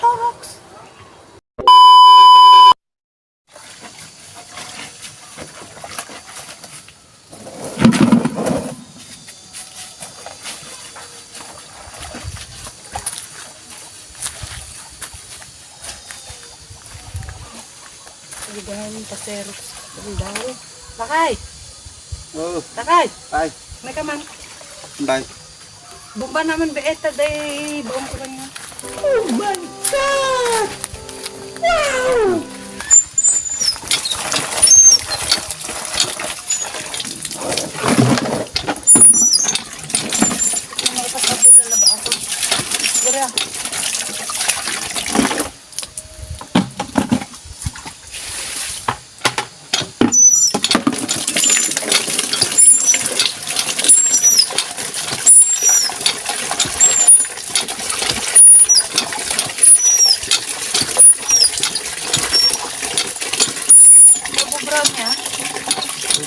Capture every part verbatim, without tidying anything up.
Clorox. Sige, dahil pa-Xerox. Ang dami. Lakay! Oo. Lakay! Ay. May ka man. Bay. Bomba naman, be, eta, day, baon ko lang yan. Oh my God! Wow! Ano, ipasapit na ba ako? Dali, ah. Nabubra niya?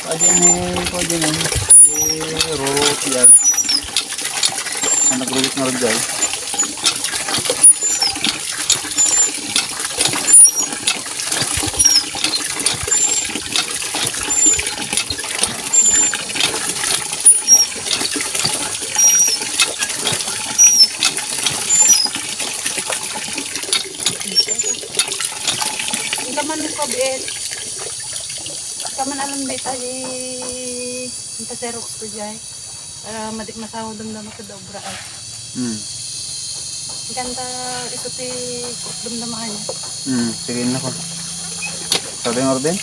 Ayan ni, kuwan din, eh. Eh, Roro, yan. Ang nagrugot na rin dyan. Ang kaman ko, Bel. Ang kaman alam, Bel, ay, ang pa-Xerox ko dyan. Ah, madik masawa damdama kada obra ay. Hmm. Ganda isu ti damdama kanya. Hmm, sige na ko. Sabi ng order?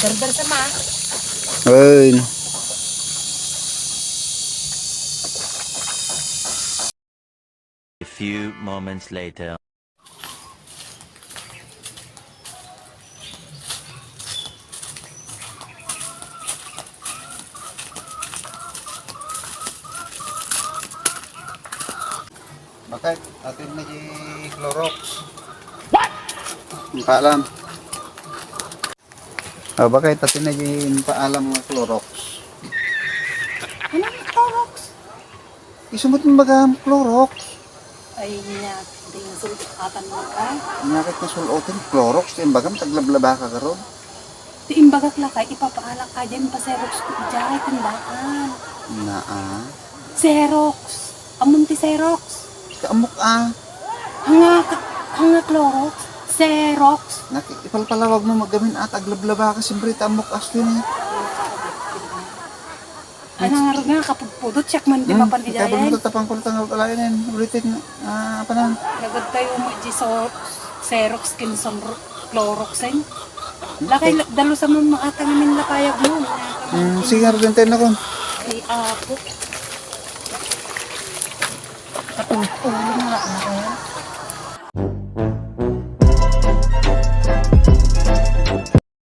Darbar sa ma. Ay. A few moments later. Bakit? Atin na di Clorox. What? Ang paalam. Ah, bakit? Atin na di paalam nga Clorox. Ano yung Clorox? Isu met imbagam Clorox. Ay, nia, di nga sul-atan mo ka. Nia ket nga sul-oten Clorox, ti imbagam, taglablaba ka garud. Ti imbagak lakay, ipapaalak ka diay pa-Xerox ko idiay tindahan. Naa. Xerox. Ammom ti Xerox? Ti ammok a. Ania ka, ania Clorox? Xerox. Nak-, ipalpalawag mo, magamin at aglablaba ka, siyempre, ti ammok a, Astini. Ano nga rin nga, kapudpudot, siak man di mapan idiay. Kabang ito, tapang ko lang, wala yan, ulitin, ah, apa na? Lagad tayo mo, di so, Xerox, kinson, Clorox, eh. Lakay, la-, dalusan mo, mga ata ngamin lapayag mo. Hmm, sige, nga rin tayo na ko. Ay, apo. Katulog-tulog nga, ano kaya?